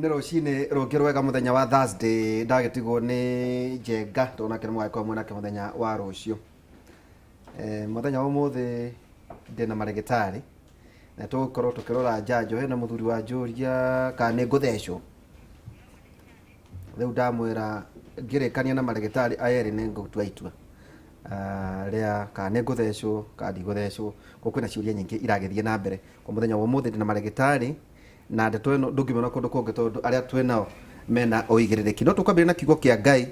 Nĩ rũcinĩ rũngĩ rwega mũthenya wa Thursday. Ndagĩtigwo nĩ Njenga tondũ nake nĩ mũgagĩkorwo mwĩ nake mũthenya wa rũciũ. Mũthenya wa ũmũthĩ ndĩna marĩgĩtarĩ na tũgũkorwo tũkĩrora njanjo. Hena mũthuri wanjũria kana nĩ ngũthecwo. Rĩu ndamwĩra ngĩrĩkania na marĩgĩtarĩ aya erĩ nĩ ngũtua itua rĩa kana nĩ ngũthecwo kana ndigũthecwo. Koguo kwĩna ciũria nyingĩ iragĩthiĩ na mbere. Kwa mũthenya wa ũmũthĩ ndĩna marĩgĩtarĩ na ndeto ĩno ndũngĩmĩona kũndũ kũngĩ tondũ arĩa twĩ nao mena ũigĩrĩrĩki. No tũkwambĩrĩria na kiugo kĩa Ngai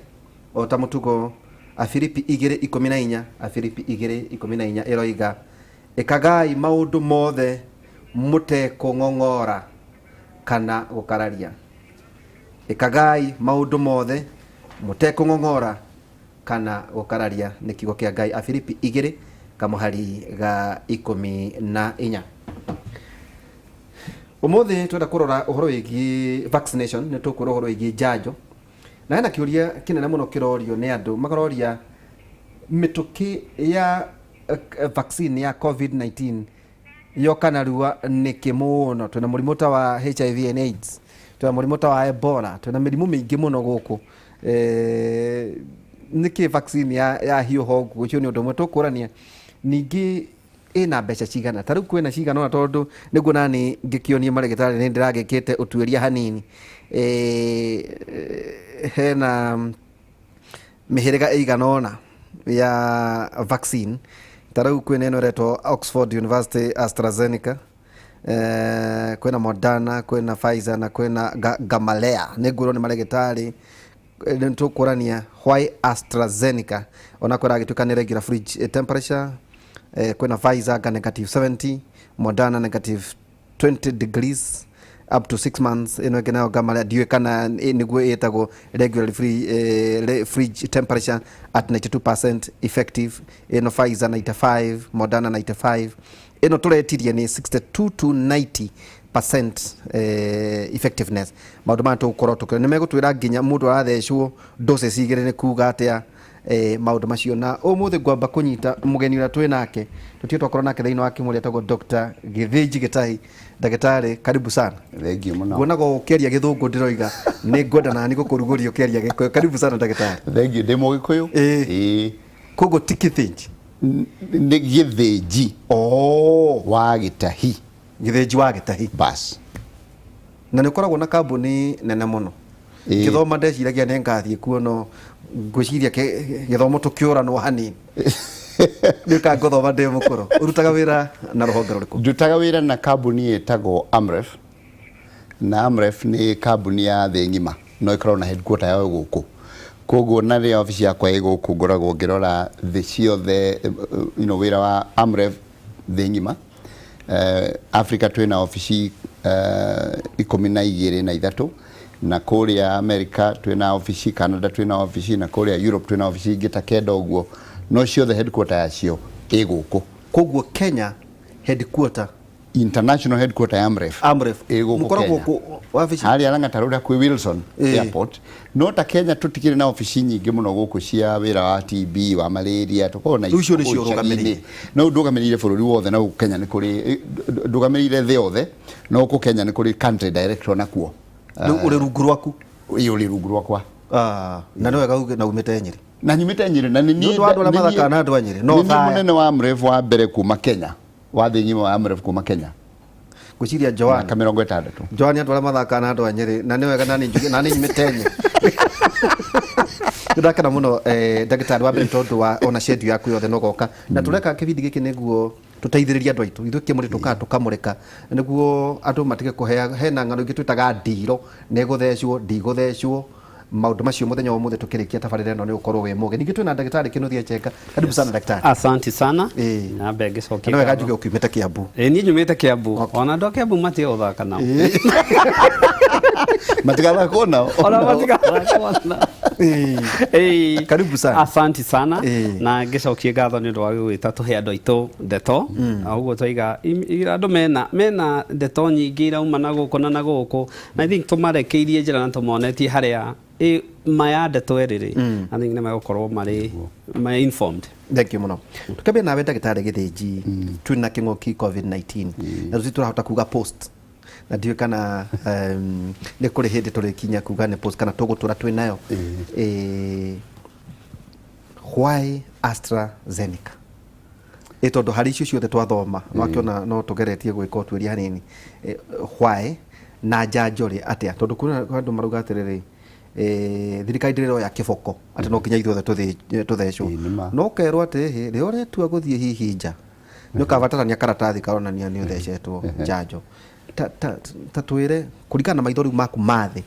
o ta mũtugo. Afilipi 2:14, Afilipi 2:14 ĩroiga, "Ĩkagai maũndũ mothe mũtekũng'ong'ora kana gũkararia." Ĩkagai maũndũ mothe mũtekũng'ong'ora kana gũkararia, nĩ kiugo kĩa Ngai. Afilipi 2 kamũhari ga 14. Ũmũthĩ twenda kũrora ũhoro wĩgiĩ vaccination, nĩ tũkwĩrwo ũhoro wĩgiĩ njanjo. Na hena kĩũria kĩnene mũno kĩrorio nĩ andũ, makaroria mĩtũkĩ ya vaccine ya COVID-19 yoka narua nĩkĩ mũno. Twĩna mũrimũ ta wa HIV and AIDS, twĩna mũrimũ ta wa Ebola, twĩna mĩrimũ mĩingĩ mũno gũkũ. Nĩkĩ vaccine ya hiũha ũguo? Ũcio nĩ ũndũ ũmwe tũkũrania. Ningĩ ĩna mbeca cigana? Ta rĩu kwĩna cigana ũna, tondũ nĩguo nani ngĩkĩonie marĩgĩtarĩ nĩ ndĩragĩkĩte ũtuĩria hanini. Hena mĩhĩrĩga ĩigana ũna ya vaccine. Ta rĩu kwĩna ĩno ĩretwo Oxford University AstraZeneca, kwĩna Moderna, kwĩna Pfizer na kwĩna Gamaleya. Nĩ ngwĩrwo nĩ marĩgĩtarĩ nĩ tũkũrania why AstraZeneca ona kwĩra agĩtuĩka nĩ regular fridge temperature, kwĩna Pfizer ga negative 70, Moderna negative 20 degrees up to 6 months. Ĩno ĩngĩ nayo Gamaleya ndiũĩ kana nĩguo ĩtagwo regular fridge temperature at 92% effective. Ĩno Pfizer 95, Moderna 95. Ĩno tũretirie nĩ 62 to 90% effectiveness. Maũndũ maya tũgũkorwo tũkĩrora nĩ megũtwĩra nginya mũndũ arathecwo doses igĩrĩ nĩ kuga atĩa, maũndũ macio. Na ũmũthĩ ngwamba kũnyita mũgeni ũrĩa twĩ nake, tũtige twakorwo nake thĩinĩ wa kĩmũrĩa, etagwo Dr. Gĩthĩnji Gĩtahi. Ndagĩtarĩ, karibu sana. Thengiũ mũno. Nguonaga ũkĩaria gĩthũngũ, ndĩroiga nĩ ngwenda nani gũkũrugũria ũkĩaria gĩkũyũ. Karibu sana, ndagĩtarĩ. Thengiũ, ndĩ mũgĩkũyũ. Ĩĩ. Koguo ti Kĩthĩnji? Nĩ Gĩthĩnji. Oh. Wa Gĩtahi. Gĩthĩnji wa Gĩtahi. Bas. Na nĩ ũkoragwo na kambuni nene mũno. Ĩĩ. Ngĩthoma ndeciragia nĩ ngathiĩ kuo, no ngwĩciria gĩthomo tũkĩũranwo hanini nĩ ka ngũthoma ndĩ mũkũrũ. Ũrutaga wĩra na rũhonge rũrĩkũ? Ndutaga wĩra na kambuni ĩtagwo Amref, na Amref nĩ kambuni ya thĩ ng'ima no ĩkoragwo na headquarter yao gũkũ. Koguo na rĩrĩa obici yakwa ĩ gũkũ ngoragwo ngĩrora thĩ ciothe, wĩra wa Amref thĩ ng'ima. Africa twĩna obici 12 na ithatũ, na kũrĩa America twĩna obici, Canada twĩna obici, na kũrĩa Europe twĩna obici ingĩ ta kenda ũguo, no ciothe headquarter yacio ĩ gũkũ. Koguo Kenya headquarter? International headquarter ya Amref. Amref. Ĩ gũkũ. Mũkoragwo Kenya. kũ wabici? Harĩa Lang'ata Road hakuhĩ Wilson Airport. No ta Kenya tũtikĩrĩ na obici nyingĩ mũno gũkũ cia wĩra wa TB, wa malaria, tũkoragwo na Rĩu icio nĩcio kũu icagi-inĩ. ũrũgamĩrĩire? No ndũgamĩrĩire bũrũri wothe, na gũkũ Kenya nĩ kũrĩ ndũgamĩrĩire thĩ yothe, no gũkũ Kenya nĩ kũrĩ country director nakuo. Rĩu ũrĩ rungu rwaku? Ĩĩ, ũrĩ rungu rwakwa. Ah, na nĩ wega uge na umĩte Nyĩrĩ. Na nyumĩte Nyĩrĩ na nĩ niĩ Nĩ ũndũ wa andũ arĩa mathakaga na andũ a Nyĩrĩ, no nĩ niĩ thaya. Mũnene wa Amref wa mbere kuma Kenya, wa thĩ ng'ima wa Amref kuma Kenya. Ngwĩciria Joan. Mĩaka 60. Joan, andũ arĩa mathakaga na andũ a Nyĩrĩ, na nĩ wega nani njuge nani nyumĩte Nyĩrĩ. Nĩ ndakena mũno, ndagĩtarĩ, wa mbere tondũ wa ona schedule yaku yothe no goka na tũreka kĩbindi gĩkĩ nĩguo tũteithĩrĩrie andũ aitũ. Ithuĩ kĩmũrĩ tũkaga tũkamũrĩka nĩguo andũ matige kũhea. Hena ng'ano ingĩ twĩtaga ndiro, nĩ gũthecwo ndigũthecwo, maũndũ macio. Mũthenya wa ũmũthĩ tũkĩrĩkia tabarĩra ĩno nĩ ũkorwo wĩ mũgĩ. Ningĩ twĩna ndagĩtarĩ Kĩnuthia Njenga. Karibu sana, ndagĩtarĩ. Asante sana. Ĩĩ. Nambe ngĩcokia Na nĩ wega ngatho. njuge ũkiumĩte Kĩambu. Ĩĩ, niĩ nyumĩte Kĩambu. Ona andũ a Kĩambu matige gũthaka nao. Matigathakwo nao. Ona matigathakwo nao. Ĩĩ. Karibu sana. Asante sana. Ĩĩ. Na ngĩcokie ngatho nĩ ũndũ wa gũgĩta tũhe andũ aitũ ndeto. Na ũguo twaiga andũ mena ndeto nyingĩ irauma na gũkũ na gũkũ. Na I think tũmarekeirie njĩra na tũmonetie harĩa ma ya ndeto ĩrĩ rĩ, I think nĩ megũkorwo marĩ me informed. Thank you mũno. Tũkĩambia nawe, ndagĩtarĩ Gĩthĩnji, twĩna kĩng'ũki COVID-19 na tũtirĩ tũrahota kuga post. Na ndiũĩ kana nĩ kũrĩ hĩndĩ tũrĩkinya kuga nĩ pause kana tũgũtũra twĩ nayo. Why AstraZeneca? Ĩ tondũ harĩ icio ciothe twathoma wakĩona no tũgeretie gwĩka ũtuĩria hanini. Why na njanjo rĩ atĩa? Tondũ kwĩna andũ marauga atĩrĩrĩ, thirikari ndĩrĩ ĩroya kĩboko atĩ no nginya ithuothe tũthecwo. Ĩĩ, nĩ ma. No ũkerwo atĩ hĩ rĩrĩa ũretua gũthiĩ hihi nja nĩ ũkabatarania karatathi karonania nĩ ũthecetwo njanjo. Ta twĩre kũringana na maitho rĩu maku ma thĩ,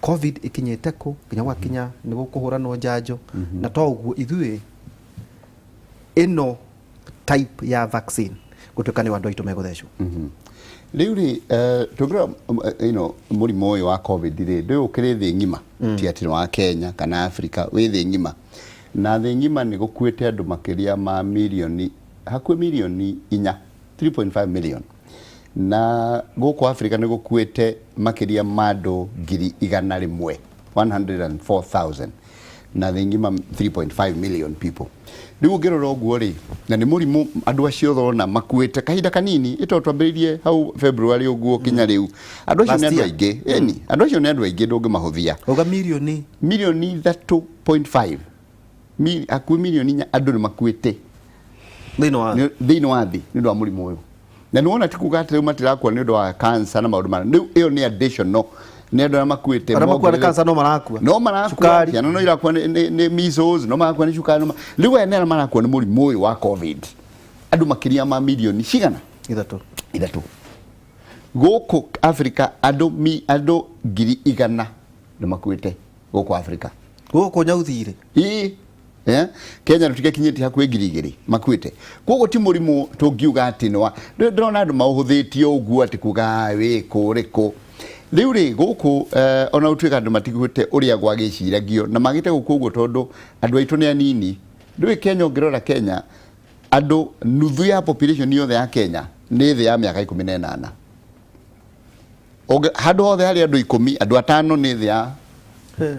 COVID ĩkinyĩte kũ nginya gwakinya nĩ gũkũhũranwo njanjo, na to ũguo ithuĩ ĩno type ya vaccine gũtuĩka nĩ andũ aitũ megũthecwo? Rĩu rĩ, tũngĩrora mũrimũ ũyũ wa COVID rĩ, ndũĩ ũkĩrĩ thĩ ng'ima, ti atĩ nĩ wa Kenya kana Africa, wĩ thĩ ng'ima, na thĩ ng'ima nĩ gũkuĩte andũ makĩria ma mirioni, hakuhĩ mirioni 4, 3.5 million, na gũkũ Africa nĩ gũkuĩte makĩria ma andũ 101,000, 104,000, na thĩ ng'ima 3.5 million people. Rĩu ũngĩrora ũguo rĩ, na nĩ mũrimũ andũ acio ũrona makuĩte kahinda kanini ĩto twambĩrĩirie hau February ũguo kinya rĩu, andũ acio nĩ Last andũ year. aingĩ. Ĩni, andũ acio nĩ andũ aingĩ, ndũngĩmahũthia. Auga mirioni Mirioni 3.5, hakuhĩ mirioni 4, andũ nĩ makuĩte thĩinĩ wa thĩinĩ wa thĩ nĩ ũndũ wa mũrimũ ũyũ. Na nĩ wona ti kuga atĩ rĩu matirakua nĩ ũndũ wa cancer na maũndũ maya. Rĩu ĩyo nĩ additional, nĩ andũ arĩa makuĩte. Arĩa makua nĩ Mongerere- cancer no marakua. No marakua. Cukari. Ciana no irakua nĩ measles, no marakua nĩ cukari, rĩu aya nĩ arĩa marakua nĩ mũrimũ ũyũ wa COVID, andũ makĩria ma mirioni cigana? 3. 3. Gũkũ Africa andũ 100,000 nĩ makuĩte gũkũ Africa. Gũkũ nyauthirĩ. Ĩĩ, Kenya tũtigakinyĩtie hakuhĩ 2,000 makuĩte. Koguo ti mũrimũ tũngiuga atĩ nĩ wa ndĩrona andũ maũhũthĩtie ũguo atĩ kuga, "Ah, wĩ kũ ũrĩkũ." Rĩu rĩ, gũkũ ona gũtuĩka andũ matiguĩte ũrĩa gwagĩciragio na magĩte gũkũ ũguo tondũ andũ aitũ nĩ anini. Ndũĩ Kenya, ũngĩrora Kenya, andũ nuthu ya population yothe ya Kenya nĩ thĩ ya mĩaka 18. Handũ hothe harĩ andũ 10, andũ 5 nĩ thĩ ya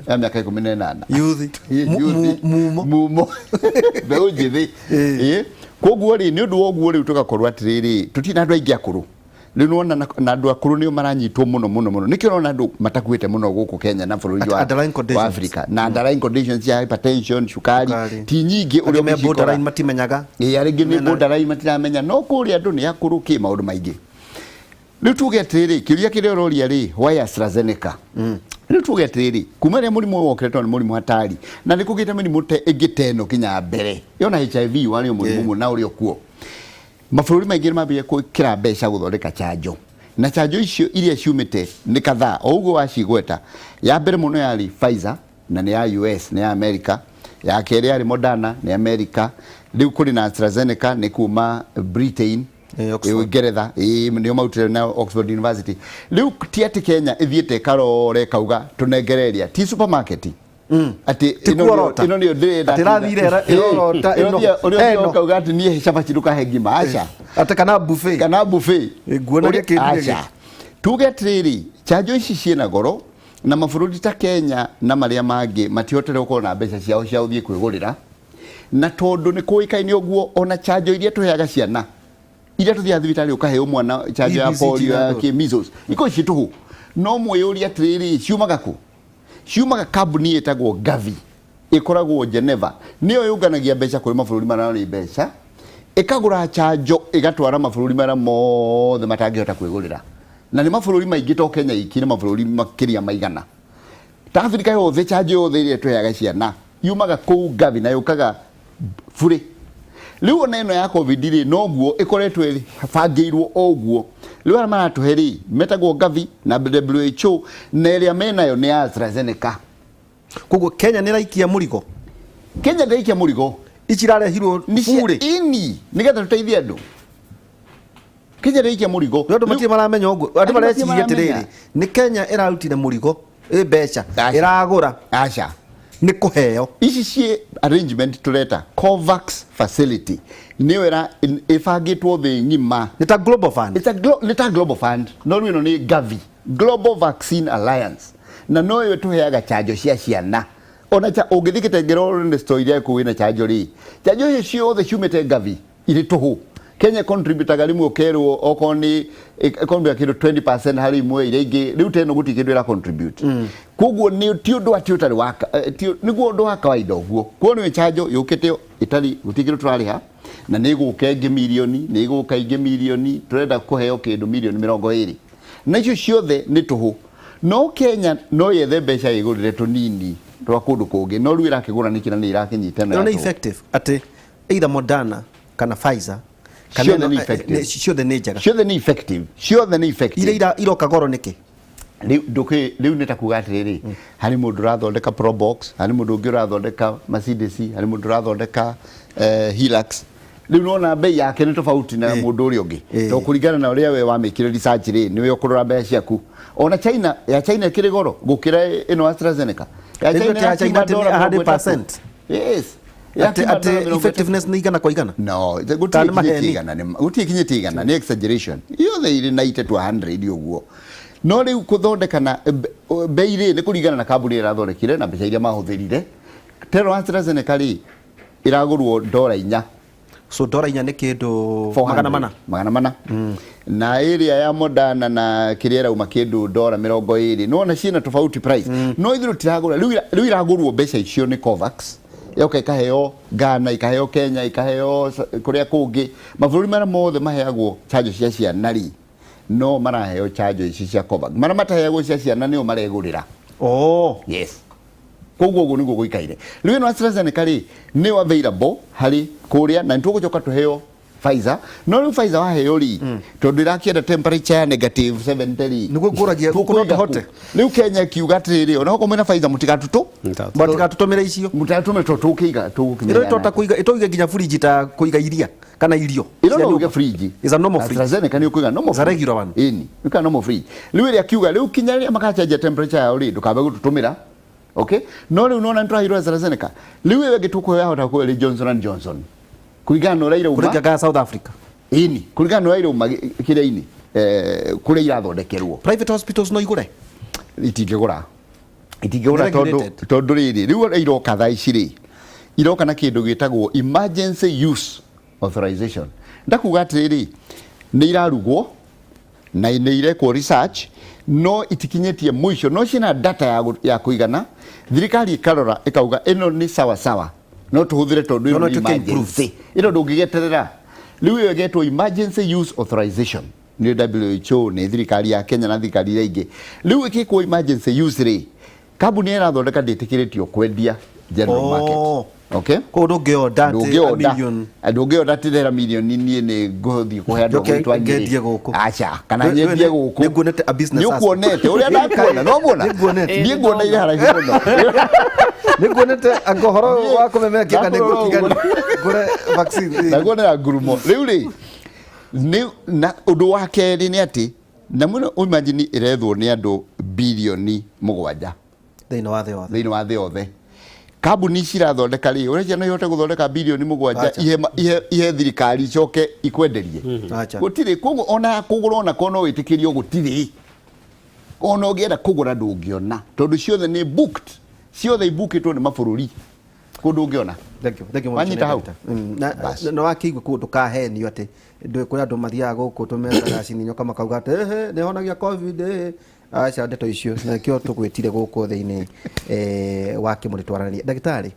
mĩaka 18. Yuthi. Youth. Mumo. Mumo, mbeũ njĩthĩ. Ĩĩ. Koguo rĩ, nĩ ũndũ wa ũguo rĩu tũgakorwo atĩrĩrĩ, tũtirĩ na andũ aingĩ akũrũ. Rĩu nĩwona na andũ akũrũ nĩo maranyitwo mũno mũno mũno, nĩkĩo ũrona andũ matakuĩte mũno gũkũ Kenya na bũrũri wa Underlying wa conditions. Africa, na underlying conditions ya hypertension, cukari, Cukari. ti nyingĩ ũrĩa Angĩ me ũngĩcikora. borderline matimenyaga. Ĩĩ, arĩa angĩ nĩ borderline matiramenya, no kũrĩa andũ nĩ akũrũ kĩ maũndũ maingĩ. Rĩu tuge atĩrĩrĩ, kĩũria kĩrĩa ũroria rĩ, why AstraZeneca? Rĩu tuge atĩrĩrĩ, kuma rĩrĩa mũrimũ ũyũ wokire, tondũ nĩ mũrimũ hatari na nĩ kũgĩte mĩrimũ te ĩngĩ ta ĩno kinya mbere yona HIV warĩ o mũrimũ ũmwe na ũrĩ o kuo, mabũrũri maingĩ nĩ mambĩrĩria gwĩkĩra mbeca gũthondeka chanjo, na chanjo icio iria ciumĩte nĩ kadhaa o ũguo wacigweta. Ya mbere mũno yarĩ Pfizer, na nĩ ya US, nĩ ya America. Ya kerĩ yarĩ Moderna, nĩ America. Rĩu kũrĩ na AstraZeneca, nĩ kuma Britain. Oxford. Ũngeretha, nĩo marutire na Oxford University. Rĩu ti atĩ Kenya ĩthiĩte ĩkarore ĩkauga tũnengereria, ti supermarket atĩ Ti ĩno nĩyo- kuorota. ĩno nĩyo ndĩrenda. Atĩ ĩrathire ĩrorota ĩno. Ũrĩa Ĩno. ũkauga atĩ niĩ cabaci ndũkahe ngima, aca. Atĩ kana buffet. Kana buffet. Nguonagia kĩndũ Aca. gĩkĩ. Tuge atĩrĩrĩ, chanjo ici ciĩna goro, na mabũrũri ta Kenya na marĩa mangĩ matihotete gũkorwo na mbeca ciao cia gũthiĩ kwĩgũrĩra, na tondũ nĩ kũĩkaine ũguo, ona chanjo iria tũheaga ciana, iria tũthiaga thibitarĩ ũkaheo mwana chanjo ya BCG polio, ya na kĩ measles, ikorwo ciĩ tũhũ. No mwĩyũrie atĩrĩrĩ, ciumaga kũ? Ciumaga kambuni ĩtagwo Gavi, ĩkoragwo Geneva, nĩyo yũnganagia mbeca kũrĩ mabũrũri marĩa marĩ mbeca, ĩkagũra chanjo ĩgatwara mabũrũri marĩa mothe matangĩhota kwĩgũrĩra, na nĩ mabũrũri maingĩ, to Kenya iki, nĩ mabũrũri makĩria maigana ta Afrika yothe. Chanjo yothe ĩrĩa tũheaga ciana yumaga kũu Gavi na yũkaga burĩ. Rĩu ona ĩno ya COVID rĩ, noguo ĩkoretwo ĩbangĩirwo o ũguo. Rĩu arĩa maratũhe rĩ, metagwo Gavi na WHO, na ĩrĩa menayo nĩ ya AstraZeneca. Koguo Kenya nĩ ĩraikia mũrigo? Kenya ndĩraikia mũrigo. Ici irarehirwo Nĩ cia burĩ. Ini nĩgetha tũteithie andũ. Kenya ndĩraikia mũrigo. Nĩ andũ matirĩ maramenya ũguo, andũ Andũ matirĩ mareciria maramenya. atĩrĩrĩ, nĩ Kenya ĩrarutire mũrigo ĩ mbeca Aca. ĩragũra. Aca. Nĩ kũheo. Ici ciĩ arrangement tũreta COVAX facility, nĩyo ĩbangĩtwo thĩ ng'ima. Nĩ ta Global Fund. Nĩ ta Global Fund, no rĩu ĩno nĩ Gavi, Global Vaccine Alliance, na noyo ĩtũheaga chanjo cia ciana. Ona cha ũngĩthiĩ gĩtengero nĩ store iria kũu ĩna chanjo rĩ, chanjo icio ciothe ciumĩte Gavi irĩ tũhũ. Kenya contributaga rĩmwe ũkerwo okorwo nĩ ĩkontribute kĩndũ 20% harĩ imwe iria ingĩ rĩu ta ĩno gũtirĩ kĩndũ ĩra contribute. Koguo nĩ ti ũndũ atĩ ũtarĩ wa nĩguo ũndũ wa kawaida ũguo. Koguo nĩ chanjo yũkĩte ĩtarĩ gũtirĩ kĩndũ tũrarĩha na nĩ ĩgũka ĩngĩ mirioni, nĩ ĩgũka ingĩ mirioni, tũrenda kũheo kĩndũ mirioni 20. Na icio ciothe nĩ tũhũ. No Kenya no yethe mbeca ĩgũrĩre tũnini twa kũndũ kũngĩ no rĩu ĩrakĩgũra nĩkĩ na nĩ ĩrakĩnyita ĩno ĩno ya nĩ tũhũ. effective atĩ either Moderna kana Pfizer kana Ciothe ĩno- nĩ effective. ciothe nĩ njega. Ciothe nĩ effective, ciothe nĩ effective. Iria iroka goro nĩkĩ? Rĩu ndũkĩ rĩu nĩ ta kuga atĩrĩrĩ, harĩ mũndũ ũrathondeka Probox, harĩ mũndũ ũngĩ ũrathondeka Mercedes, harĩ mũndũ ũrathondeka Hilux. Rĩu nĩwona bei yake nĩ tofauti na mũndũ ũrĩa ũngĩ. To kũringana na ũrĩa we wamĩkire research rĩ, nĩwe ũkũrora mbeca ciaku. Ona China, ya China ĩkĩrĩ goro gũkĩra ĩno AstraZeneca. Ya Rĩu China atĩ ya China ĩrakiuma atĩ nĩ dora 100%. 30. Yes. Atĩ Ĩrakiuma atĩ dora 30. effectiveness nĩ igana kwa igana? No, Kana gũtirĩ nĩ maheni? kinyĩtie igana, gũtirĩ kinyĩtie igana, nĩ exaggeration. Yothe irĩ 90 to 100 ũguo. No rĩu kũthondeka na bei rĩ nĩ kũringana na kambuni ĩrĩa ĩrathondekire na mbeca iria mahũthĩrire. Tero AstraZeneca rĩ ĩragũrwo dora 4. So dora 4 nĩ kĩndũ 400. 400. 400. Na ĩrĩa ya Moderna na kĩrĩa ĩrauma kĩndũ dora 20. Nĩwona ciĩna tofauti price. No ithuĩ tũtiragũra. Rĩu iragũrwo mbeca icio nĩ Covax. Yoka ikaheo Ghana, ikaheo Kenya, ikaheo kũrĩa kũngĩ. Mabũrũri marĩa mothe maheagwo chanjo cia ciana rĩ, no maraheo chanjo ici cia Covax. Marĩa mataheagwo cia ciana nĩo maregũrĩra. Yes. Koguo ũguo nĩguo gũikaire. Rĩu ĩno AstraZeneca rĩ, nĩyo available harĩ kũrĩa na nĩtũgũcoka tũheo Pfizer. No rĩu Pfizer waheo rĩ, tondũ ĩrakĩenda temperature ya negative 70 rĩ. Nĩguo ngũragia, gũkũ no Tũkũiga kũ? tũhote? Rĩu Kenya ĩkiuga atĩrĩrĩ, ona okorwo mwĩna Pfizer mũtigatũtũ. Mũtigatũtũmĩre icio. Mũtigatũtũmĩre tondũ tũkĩiga, tũgũkĩmenya Ĩno ĩtota kũiga, ĩtũige nginya fridge ta kũiga iria kana irio. Ĩno no ũige fridge. Is a normal fridge. AstraZeneca nĩ ũkũiga normal Is a fridge. regular one. Ĩni, ũkũiga normal fridge. Rĩu ĩrĩa kiuga, rĩu kinya rĩrĩa magacenjia temperature yao rĩ, ndũkambe gũtũtũmĩra. Okay? No rĩu nĩwona nĩtũraheirwo AstraZeneca. Rĩu ĩyo ĩngĩ tũkũheo yahota gũkorwo ĩrĩ Johnson and Johnson. Kũringana na ũrĩa irauma. Kũringana South Africa. Ĩni, kũringana na ũrĩa irauma kĩrĩa-inĩ, kũrĩa irathondekerwo. Private hospitals no igũre? Itingĩgũra. Itingĩgũra Nĩ regulated. tondũ rĩrĩ, rĩu ũrĩa iroka thaa ici rĩ, iroka na kĩndũ gĩtagwo emergency use authorization. Ndakuga atĩrĩrĩ, nĩ irarugwo na nĩ irekwo research, no itikinyĩtie mũico, no ciĩna data ya kũigana, thirikari ĩkarora ĩkauga ĩno nĩ sawa sawa, no tũhũthĩre tondũ ĩno No, no nĩ ĩtuĩke emergency. improved. Ĩno ndũngĩgĩeterera. Rĩu ĩyo ĩgetwo emergency use authorization nĩ WHO, nĩ thirikari ya Kenya na thirikari iria ingĩ. Rĩu ĩgĩkwo emergency use rĩ, kambuni ĩrĩa ĩrathondeka ndĩtĩkĩrĩtio kwendia general market. Okay? Koguo ndũngĩonda atĩ a Ndũngĩonda. million. Ndũngĩonda atĩ ndĩrera milioni niĩ nĩ ngũthiĩ kũhe andũ Njoke gwitũ a Nyĩrĩ. ngendie gũkũ. Aca, kana nyendie gũkũ. Nĩnguonete a business Nĩ ũkuonete, ũrĩa ndakuona, no muona? Nĩnguonete. Niĩ nguona irĩ haraihu mũno. Nĩnguonete anga ũhoro wa kũmemerekia kana Ndakuona nĩngũtigana ũguo. ngũre vaccine. Ndakuonera ngurumo. Rĩu rĩ, nĩ na ũndũ wa kerĩ nĩ atĩ, na mũno imagine ĩrethwo nĩ andũ bilioni 7 thĩinĩ wa thĩ yothe. Thĩinĩ wa thĩ yothe. Kambuni ici irathondeka rĩ, ũreciria no ihote gũthondeka bilioni 7 Acha. ihe thirikari icoke ikwenderie? Acha. Gũtirĩ. Koguo ona kũgũra ona korwo no wĩtĩkĩrio gũtirĩ. Ona ũngĩenda kũgũra ndũngĩona tondũ ciothe nĩ booked. Ciothe ibukĩtwo nĩ mabũrũri. Kũndũ ũngĩona. Thank you. Thank you. Wanyita hau? Na Bas. na wakĩigua kũndũ kahenio atĩ ndũĩ kũrĩ andũ mathiaga gũkũ tũmetaga cininyoka makauga atĩ ehe nĩhonagia covid ehe. Aca, ndeto icio na nĩkĩo tũgwĩtire gũkũ thĩinĩ wa kĩmũrĩ twaranĩrie. Ndagĩtarĩ,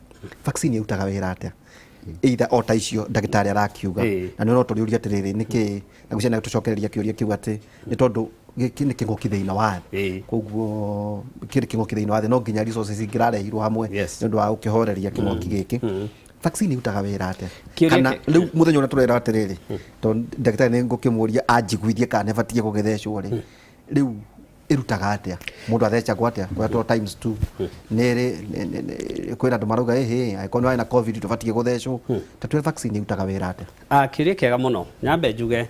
vaccine ĩrutaga wĩra atĩa? Either o ta icio ndagĩtarĩ arakiuga. Na nĩ no tũrĩũria atĩrĩrĩ, nĩkĩ na gwĩciria tũcokereria kĩũria kĩu atĩ nĩ tondũ gĩkĩ nĩ kĩng'ũki thĩinĩ wa thĩ. Koguo kĩrĩ kĩng'ũki thĩinĩ wa thĩ, no nginya resources ingĩrarehirwo hamwe nĩ ũndũ wa gũkĩhoreria kĩng'ũki gĩkĩ. Vaccine ĩrutaga wĩra atĩa? Kĩũria Kana rĩu mũthenya ũrĩa tũrera atĩrĩrĩ, tondũ ndagĩtarĩ nĩ ngũkĩmũria anjiguithie kana nĩ batiĩ gũgĩthecwo rĩ, rĩu ĩrutaga atĩa? Mũndũ athecagwo atĩa? Kwĩratwo times 2. Nĩ ĩrĩ, kwĩna andũ marauga ĩhĩ, angĩkorwo nĩ warĩ na covid ndũbatiĩ gũthecwo. Ta twĩre vaccine ĩrutaga wĩra atĩa? Kĩũria kĩega mũno. Nyambe njuge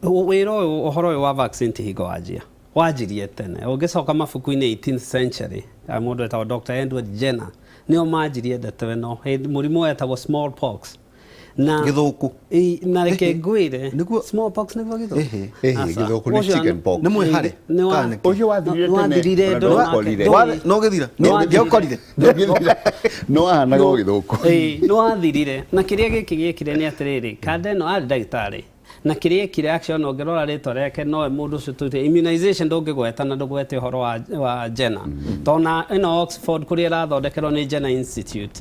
wĩra ũyũ, ũhoro ũyũ wa vaccine ti hingo wanjia. Wanjirie tene. Ũngĩcoka mabuku-inĩ 18th century, mũndũ etagwo Dr. Edward Jenner, nĩo manjirie ndeto ĩno. Hĩndĩ mũrimũ wetagwo smallpox. Na Gĩthũkũ. Na reke ngwĩre, Nĩguo- smallpox nĩguo gĩthũkũ? Ĩhĩ. Ĩhĩ, Aca. gĩthũkũ nĩ Ũcio chicken pox. Nĩ mwĩhare? Nĩ wa- Kana nĩkĩ? Ũcio wathirire Nĩ wathirire tene, ona ndũ- ndwakorire. ndũ- No gĩthira? Nĩ wathirire. Ndĩaũkorire? Ndũngĩthira. No wahanaga o gĩthũkũ. Ĩĩ, nĩ wathirire. Na kĩrĩa gĩkĩ gĩekire nĩ atĩrĩrĩ, kanda ĩno arĩ ndagĩtarĩ. Na kĩrĩa ekire actually, ona ũngĩrora rĩtwa rĩake, nowe mũndũ ũcio tũte immunization ndũngĩgweta na ndũgwete ũhoro wa Jenner, tondũ na ĩno Oxford kũrĩa ĩrathondekerwo nĩ Jenner Institute.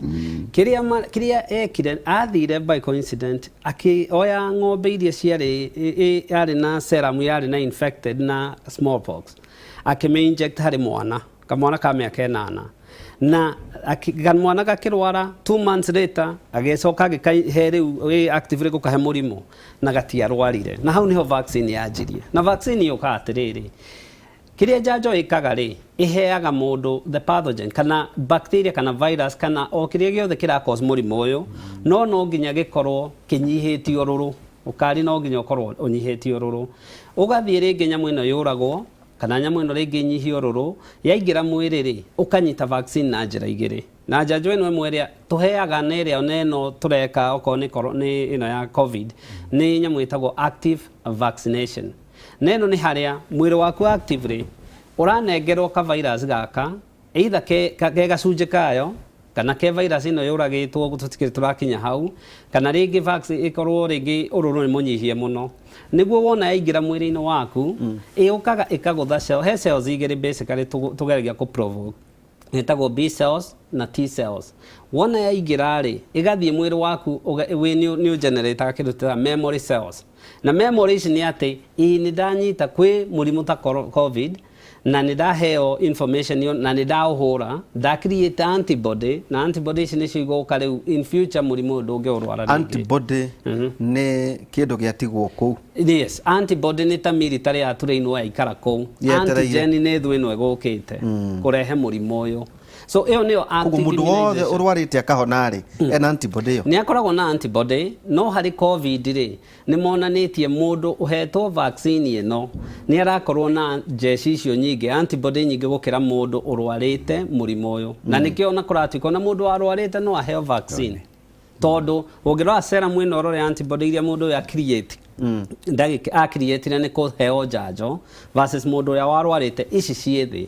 Kĩrĩa ekire, athire by coincident akĩoya ng'ombe iria ciarĩ yarĩ na serum yarĩ na infected na smallpox, akĩmĩ inject harĩ mwana, kamwana ka mĩaka 8, na kamwana gakĩrwara. 2 months later agĩcoka agĩkahe rĩu ĩ actively gũkahe mũrimũ na gatiarwarire. Na hau nĩho vaccine yanjirie. Na vaccine yũkaga atĩrĩrĩ, kĩrĩa njanjo ĩkaga rĩ, ĩheaga mũndũ the pathogen kana bacteria kana virus kana o kĩrĩa gĩothe kĩra cause mũrimũ ũyũ, no no nginya gĩkorwo kĩnyihĩtio ũrũrũ. Ũkari no nginya ũkorwo ũnyihĩtio ũrũrũ, ũgathiĩ rĩngĩ nyamũ ĩno yũragwo kana nyamũ ĩno rĩngĩ ĩnyihio ũrũrũ, yaingĩra mwĩrĩ rĩ, ũkanyita vaccine na njĩra igĩrĩ. Na njanjo ĩno ĩmwe ĩrĩa tũheaga na ĩrĩa ona ĩno tũreka okorwo nĩ ĩno ya COVID nĩ nyamũ ĩtagwo active vaccination. Na ĩno nĩ harĩa mwĩrĩ waku actively ũranengerwo ka virus gaka, either ke gacunjĩ kayo kana ke virus ĩno yũragĩtwo, tũtikĩrĩ tũrakinya hau, kana rĩngĩ vaccine ĩkorwo rĩngĩ ũrũrũ nĩ mũnyihie mũno, nĩguo wona yaingĩra mwĩrĩ-inĩ waku ĩũkaga ĩkagũtha cell. He cells igĩrĩ basically tũgeragia kũ provoke, ĩtagwo B cells na T cells. Wona yaingĩra rĩ, ĩgathiĩ mwĩrĩ waku wĩ nĩ ũgenerataga kĩndũ tũtaga memory cells. Na memory ici nĩ atĩ ĩ nĩ ndanyita kwĩ mũrimũ ta COVID na nĩ ndaheo information ĩyo na nĩ ndaũhũra, nda create antibody, na antibody ici nĩcio igũka rĩu in future mũrimũ ũyũ ndũngĩũrwara rĩngĩ. Antibody nĩ kĩndũ gĩatigwo kũu? Yes, antibody nĩ ta military ya tũrĩinwo yaikara kũu. Yetereire. Antigen nĩ thũ ĩno ĩgũkĩte kũrehe mũrimũ ũyũ, so ĩyo nĩyo Koguo active mũndũ wothe immunization. ũrwarĩte akahona rĩ, ena antibody ĩyo? Nĩ akoragwo na antibody. No harĩ COVID rĩ, nĩ monanĩtie mũndũ ũhetwo vaccine ĩno nĩ arakorwo na jeshi icio nyingĩ, antibody nyingĩ, gũkĩra mũndũ ũrwarĩte mũrimũ ũyũ. Na nĩkĩo ona kũratuĩka ona mũndũ warwarĩte no aheo vaccine, tondũ ũngĩrora serum ĩno, ũrore antibody iria mũndũ ũyũ acreate ndagĩka acreatire nĩ kũheo njanjo versus mũndũ ũrĩa warwarĩte, ici ciĩ thĩ.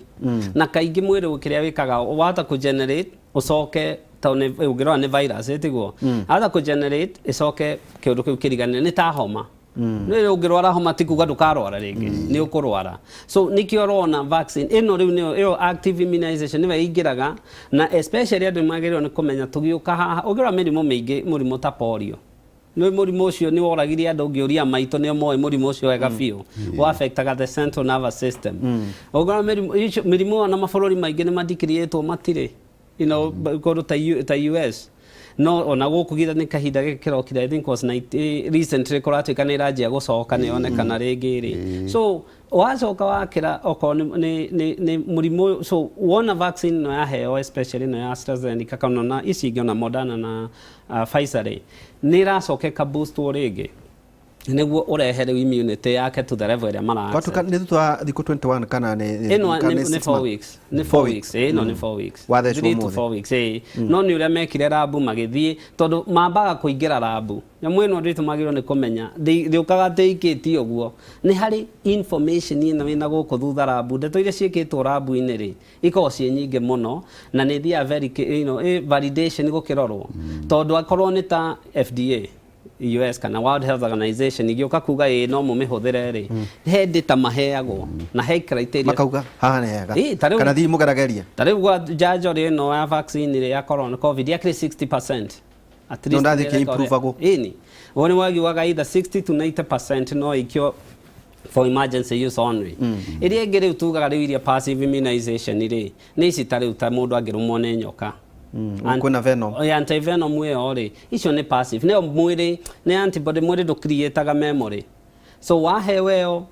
Na kaingĩ mwĩrĩ kĩrĩa wĩkaga, wahota kũgenerate ũcoke, tondũ ũngĩrora nĩ virus ĩtiguo ahota kũgenerate ĩcoke kĩũndũ kĩu kĩriganĩre. Nĩ ta homa. Nĩ ũngĩrwara homa ti kuga ndũkarwara rĩngĩ, nĩ ũkũrwara. So nĩkĩo ũrona vaccine ĩno rĩu nĩyo ĩyo active immunization nĩyo ĩingĩraga. Na especially andũ magĩrĩirwo nĩ kũmenya tũgĩũka haha, ũngĩrora mĩrimũ mĩingĩ, mũrimũ ta polio, nĩ mũrimũ ũcio nĩ woragire andũ. Ũngĩũria maitũ nĩo moĩ mũrimũ ũcio wega biũ, wa affectaga the central nervous system. Ũngĩrora mĩrimũ ĩyo na mabũrũri maingĩ nĩ madikiriĩtwo matirĩ kũndũ ta US, no ona gũkũ githa nĩ kahinda gĩkĩ kĩrokire, I think was 90, recently kũratuĩka nĩ ĩranjia gũcoka, nĩ yonekana rĩngĩ rĩ. So wacoka wakĩra okorwo nĩ mũrimũ ũyũ, so wona vaccine ĩno yaheo, especially ĩno ya AstraZeneca kana ona ici ingĩ, ona Moderna na Pfizer rĩ, nĩ ĩracoka ĩka boostwo rĩngĩ nĩguo ũrehe rĩu immunity yake to the level ĩrĩa mara Kwatuĩka nĩ thutha wa thikũ 21 kana nĩ ĩno kana nĩ 6 4 months? weeks, nĩ 4 4 weeks, ĩno nĩ 4 weeks. Wathecwo 3 to ũmũthĩ. 4 weeks, ĩĩ. No nĩ ũrĩa mekire lab magĩthiĩ, tondũ mambaga kũingĩra lab. Nyamũ ĩno ndĩtũ magĩrĩirwo nĩ kũmenya ndĩũkaga atĩ ĩikĩtie ũguo. Nĩ harĩ information ĩno ĩna gũkũ thutha lab. Ndeto iria ciĩkĩtwo lab-inĩ rĩ, ikoragwo ciĩ nyingĩ mũno na nĩ ithiaga very validation gũkĩrorwo, tondũ akorwo nĩ ta FDA US kana World Health Organization igĩũka kuga ĩ no mũmĩhũthĩre rĩ, he data maheagwo na he criteria. Makauga haha nĩ hega Ĩ, ta rĩu- kana thiĩ mũgeragerie. Ta rĩu gwa njanjo rĩ, ĩno ya vaccine rĩ, ya corona COVID yakĩrĩ 60% at No least. ndathiĩ nĩ kĩ-improve-agwo. Ĩni ũguo nĩ wagiugaga either 60 to 90% no ikio for emergency use only. Ĩrĩa ĩngĩ rĩu tugaga rĩu iria passive immunization rĩ, nĩ ici ta rĩu ta mũndũ angĩrũmwo nĩ nyoka. Kwĩna venom. Ĩ, antivenom ĩyo rĩ, icio nĩ passive, nĩyo mwĩrĩ nĩ antibody, mwĩrĩ ndũcreataga memory. So waheo ĩyo,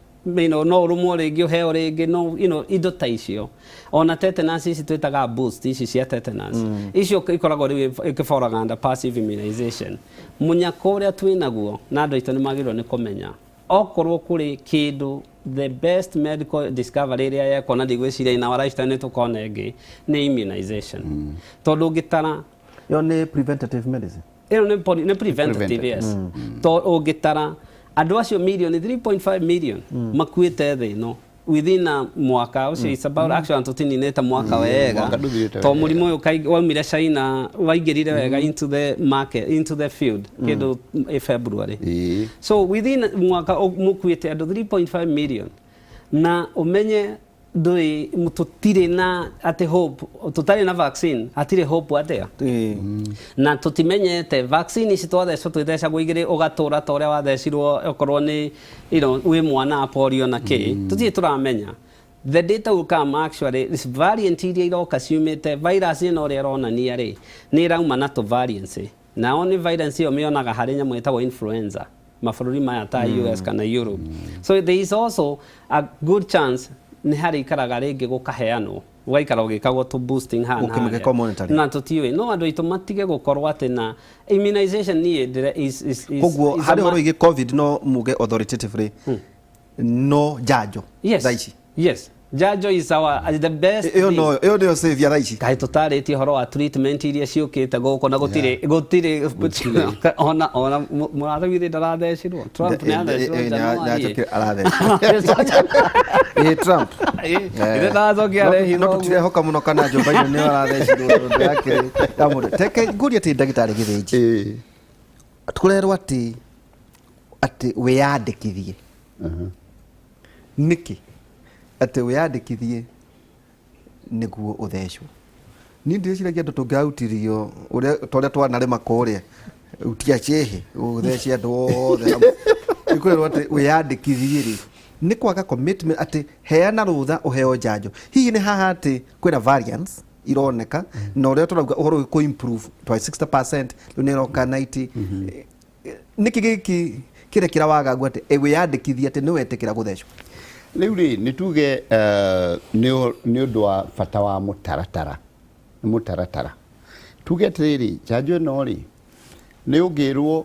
no ũrũmwo rĩngĩ, ũheo rĩngĩ, no indo ta icio. Ona tetanus ici twĩtaga boost, ici cia tetanus icio ikoragwo rĩu ĩkĩboraga under passive immunization. Mũnyako ũrĩa twĩnaguo na andũ aitũ nĩ magĩrĩirwo nĩ kũmenya, okorwo kũrĩ kĩndũ the best medical discovery ĩrĩa yekwo na ndigwĩciria in our lifetime nĩ tũkona ĩngĩ, nĩ immunization, tondũ ũngĩtara Ĩyo nĩ preventative medicine. Ĩyo nĩ preventative, yes. To ũngĩtara andũ acio milioni 3.5 million makuĩte thĩ ĩno. Within a mwaka ũcio, it's about actually tũtininĩte mwaka wega. Mwaka ndũthirĩte To wega. mũrimũ ũyũ waumire China waingĩrire wega into the market, into the field kĩndũ February. So within mwaka mũkuĩte andũ 3.5 million na ũmenye ndũrĩ, tũtirĩ na atĩ hope, tũtarĩ na vaccine, hatirĩ hope atĩa. Na tũtimenyete vaccine ici twathecwo, twĩthecagwo igĩrĩ, ũgatũra ta ũrĩa wathecirwo okorwo nĩ wĩ mwana polio na kĩ, tũtirĩ tũramenya. The data will come. Actually, this variant iria iroka ciumĩte virus ĩno, ũrĩa ĩronania rĩ, nĩ ĩrauma na tũ variants, nao nĩ virus ĩyo mĩonaga harĩ nyamũ ĩtagwo influenza mabũrũri maya ta US kana Europe. So there is also a good chance nĩ harĩ ikaraga rĩngĩ gũkaheanwo, ũgaikara ũgĩkagwo tũ boosting haha na Ũkĩmĩkwo harĩa. monitoring. Na tũtiũĩ, no andũ aitũ matige gũkorwo atĩ na immunization niĩ ndĩre is Koguo is a harĩ ũhoro wĩgiĩ COVID, no muge authoritatively no njanjo Yes. thaa ici? Yes, njanjo is our the best Ĩyo thing. no ĩyo nĩyo savior thaa ici. Kaĩ tũtarĩtie ũhoro wa treatment iria ciũkĩte gũkũ na gũtirĩ ona mũrata witũ ndarathecirwo, Trump nĩ athecirwo January. Nĩacokire arathecirwo. Ĩ, Trump. Ithe ndaracokia No arehithwo ũguo. Tũtirehoka mũno kana Joe Biden nĩwe arathecirwo tondũ yakĩrĩ ya mũndũ. Teke ngũrie atĩ ndagĩtarĩ Gĩthĩnji, tũrerwo atĩ wĩyandĩkithie nĩkĩ, atĩ wĩyandĩkithie nĩguo ũthecwo. Niĩ ndĩreciragia andũ tũngĩrautirio ũrĩa ta ũrĩa twanarĩma kũrĩa utia cĩhĩ ũthece andũ othe hamwe. Nĩ kwĩrwo atĩ wĩyandĩkithie rĩ, nĩ kwaga commitment atĩ heana rũtha ũheo njanjo. Hihi nĩ haha atĩ kwĩna variants ironeka na ũrĩa tũrauga ũhoro ũyũ kũ improve twa 60%, rĩu nĩ ĩroka 90. Nĩkĩ gĩkĩ kĩrĩa kĩrawagagu atĩ wĩyandĩkithie atĩ nĩ wetĩkĩra gũthecwo? Rĩu rĩ, nĩ tuge nĩ ũndũ wa bata wa mũtaratara, nĩ mũtaratara. Tuge atĩrĩrĩ, njanjo ĩno rĩ, nĩ ũngĩrwo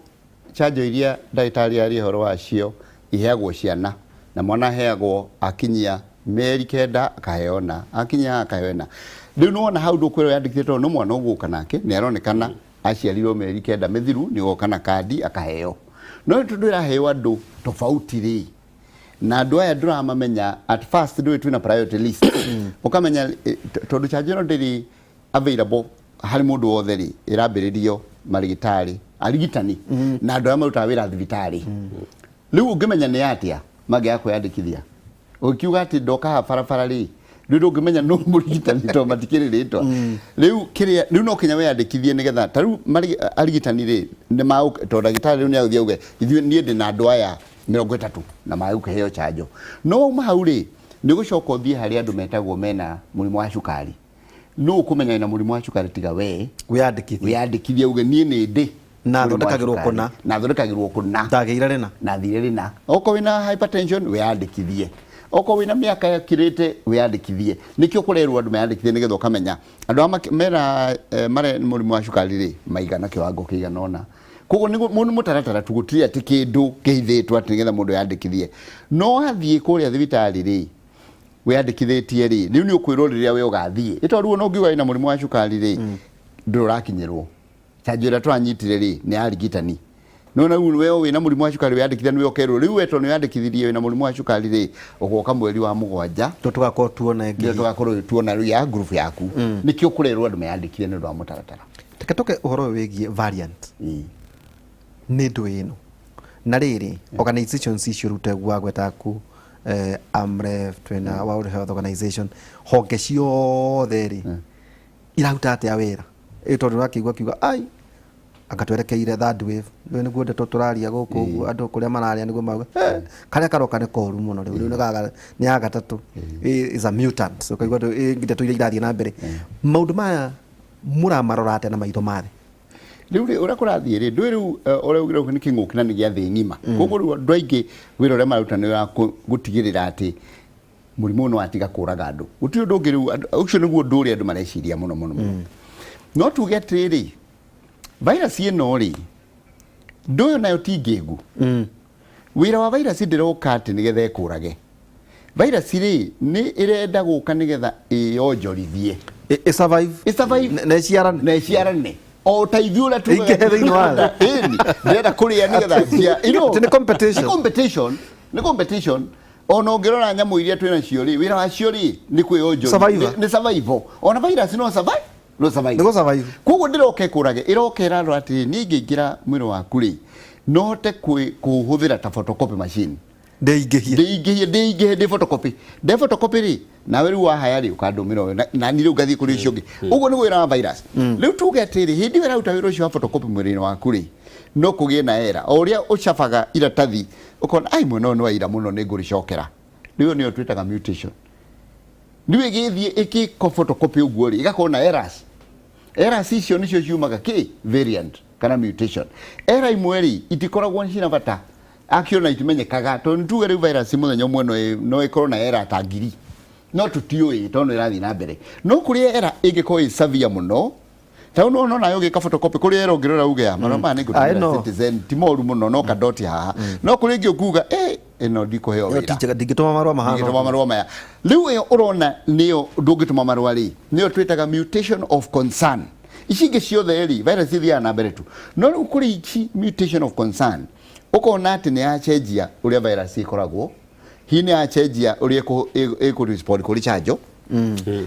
njanjo iria ndagĩtarĩ aria ũhoro wacio iheagwo ciana, na mwana aheagwo akinyia mĩeri 9, akaheo na akinyia akaheo na rĩu nĩwona hau ndũkwĩrwo yandĩkithie tondũ nĩ mwana ũgũka nake nĩ aronekana aciarirwo mĩeri 9 mĩthiru, nĩ ũgoka na kandi akaheo. No tondũ ĩraheo andũ tofauti rĩ, na andũ aya ndũramamenya at first, ndũĩ twĩna priority list, ũkamenya tondũ chanjo ĩno ndĩrĩ available harĩ mũndũ wothe rĩ, ĩrambĩrĩrio marigitari, arigitani na andũ arĩa marutaga wĩra thibitarĩ. Rĩu ũngĩmenya nĩ atĩa mangĩaga kwĩyandĩkithia ũkiuga atĩ ndoka haha barabara rĩ, rĩu ndũngĩmenya nũ mũrigitani tondũ matikĩrĩ rĩtwa. Rĩu kĩrĩa rĩu no kinya wĩyandĩkithie nĩgetha ta rĩu arigitani rĩ, nĩ tondũ ndagĩtarĩ rĩu nĩ agũthiĩ auge ithuĩ niĩ ndĩ na andũ aya 30 na magũkĩheo chanjo. No wauma hau rĩ, nĩ ũgũcoka ũthiĩ harĩ andũ metagwo mena mũrimũ wa cukari. Nũ ũkũmenya wĩna mũrimũ wa cukari tiga we wĩyandĩkithie? Wĩyandĩkithie uge niĩ nĩ ndĩ Na mũrimũ wa thondekagĩrwo cukari. Kũna. Na thondekagĩrwo kũna. Ndagĩire rĩna. Na thire rĩna. Okorwo wĩna hypertension, wĩyandĩkithie. Okorwo wĩna mĩaka ĩkĩrĩte, wĩyandĩkithie. Nĩkĩo kũrerwo andũ meyandĩkithie nĩgetha ũkamenya andũ arĩa mena mare mũrimũ wa cukari rĩ, maigana kĩwango kĩigana ũna. Koguo nĩ mũtaratara tu, gũtirĩ atĩ kĩndũ kĩhithĩtwo atĩ nĩgetha mũndũ eyandĩkithie. No wathiĩ kũrĩa thibitarĩ rĩ, wĩyandĩkithĩtie rĩ, rĩu nĩ ũkwĩrwo rĩrĩa we ũgathiĩ. Ĩ tondũ rĩu ona ũngiuga wĩna mũrimũ wa cukari rĩ, ndũrĩ ũrakinyĩrwo. Chanjo ĩrĩa tũranyitire rĩ, nĩ ya arigitani. No na rĩu we wĩna mũrimũ wa cukari wĩyandĩkithia, nĩwe ũkerwo rĩu we tondũ nĩwĩyandĩkithirie wĩna mũrimũ wa cukari rĩ, ũgoka mweri wa 7. Tũ tũgakorwo tuona nĩo ĩngĩ. Tũgakorwo tuona rĩu ya group yaku. Nĩkĩo kũrerwo andũ meyandĩkithie nĩ ũndũ wa mũtaratara. Reke tũke ũhoro ũyũ wĩgiĩ variant. Nĩ ndũ ĩno na rĩrĩ organizations icio rĩu teguo wagwetaku, AMREF, twĩna World Health Organization, honge ciothe rĩ, iraruta atĩa wĩra? Ĩ tondũ ũrakĩigua kiuga ai anga twerekeire third wave, rĩu nĩguo ndeto tũraria gũkũ ũguo, andũ kũrĩa mararia nĩguo mauga, "Eh, karĩa karoka nĩ koru mũno rĩu nĩ ya gatatũ. Is a mutant." So ũkaigua andũ, ndeto iria irathiĩ na mbere, maũndũ maya mũramarora atĩa na maitho ma thĩ? Rĩu rĩ, ũrĩa kũrathiĩ rĩ, ndũĩ rĩu ũrĩa ugire nĩ kĩng'ũki na nĩ gĩa thĩ ng'ima. Koguo rĩu andũ aingĩ wĩra ũrĩa mararuta nĩ wa gũtigĩrĩra atĩ mũrimũ ũyũ nĩ watiga kũraga andũ. Gũtirĩ ũndũ ũngĩ rĩu, ũcio nĩguo ũndũ ũrĩa andũ mareciria mũno mũno mũno. No tuge atĩrĩrĩ, virus ĩno rĩ, ndũĩ nayo ti ngĩgu. Wĩra wa virus ndĩroka atĩ nĩgetha ĩkũrage. Virus rĩ, nĩ ĩrenda gũka nĩgetha ĩyonjorithie. Ĩ survive. Ĩ survive. Na ĩciarane. Na ĩciarane o ta ithuĩ ũrĩa tugaga. Ĩingĩhe thĩinĩ wa thĩ. Ĩni ndĩrenda kũrĩa nĩgetha Atĩ nĩ competition. Nĩ competition, nĩ competition. Ona ũngĩrora nyamũ iria twĩ nacio rĩ, wĩra wacio rĩ nĩ kwĩyonjoria. Survivor. Nĩ survival. Ona virus no survive, no survive. Nĩ gũ survive. Koguo ndĩroka ĩkũrage, ĩroka ĩrarora atĩrĩrĩ, niĩ ingĩingĩra mwĩrĩ waku rĩ, no hote kũũhũthĩra ta photocopy machine. Ndĩingĩhie. Ndĩingĩhie, ndĩingĩhe, ndĩ photocopy. Nde photocopy rĩ, nawe rĩu wahaya rĩ, ũkandũmĩra ũyũ, na niĩ rĩu ngathiĩ kũrĩ ũcio ũngĩ. Ũguo nĩguo wĩra wa virus. Rĩu tuge atĩrĩ, hĩndĩ ĩyo ĩraruta wĩra ũcio wa photocopy mwĩrĩ-inĩ waku rĩ, no kũgĩe na error. O ũrĩa ũcabaga iratathi, ũkona, ai mwena ũyũ nĩ waira mũno nĩ ngũrĩcokera. Rĩu ĩyo nĩyo twĩtaga mutation. Rĩu ĩgĩthiĩ ĩkĩko photocopy ũguo rĩ, ĩgakorwo na errors. Errors icio nĩcio ciumaga kĩ? Variant kana mutation. Error imwe rĩ, itikoragwo cina bata. Actually ona itimenyekaga, tondũ nĩ tuge rĩu virus mũthenya ũmwe no ĩkorwo na error ta ngiri. No tũtiũĩ tondũ no ĩrathiĩ na mbere. No kũrĩ error ĩngĩkorwo ĩ severe mũno, ta rĩu no nawe ũgĩka photocopy kũrĩ error ũngĩrora uge ah, marũa maya nĩ Ah, ngũtũmĩra ĩno. Citizen ti moru mũno no kadoti haha. No kũrĩ ĩngĩ ũkuga eh, ĩno ndikũheo Ĩyo wĩra. ti njega, ndingĩtũma marũa mahana Ndingĩtũma ũguo. marũa maya. Rĩu ĩyo ũrona nĩyo ndũngĩtũma marũa rĩ, nĩyo twĩtaga mutation of concern. Ici ingĩ ciothe rĩ, virus ithiaga na mbere tu. No rĩu kũrĩ ici mutation of concern, ũkona atĩ nĩ yacenjia ũrĩa virus ĩkoragwo, hihi nĩ yacenjia ũrĩa ĩkũ respond kũrĩ chanjo,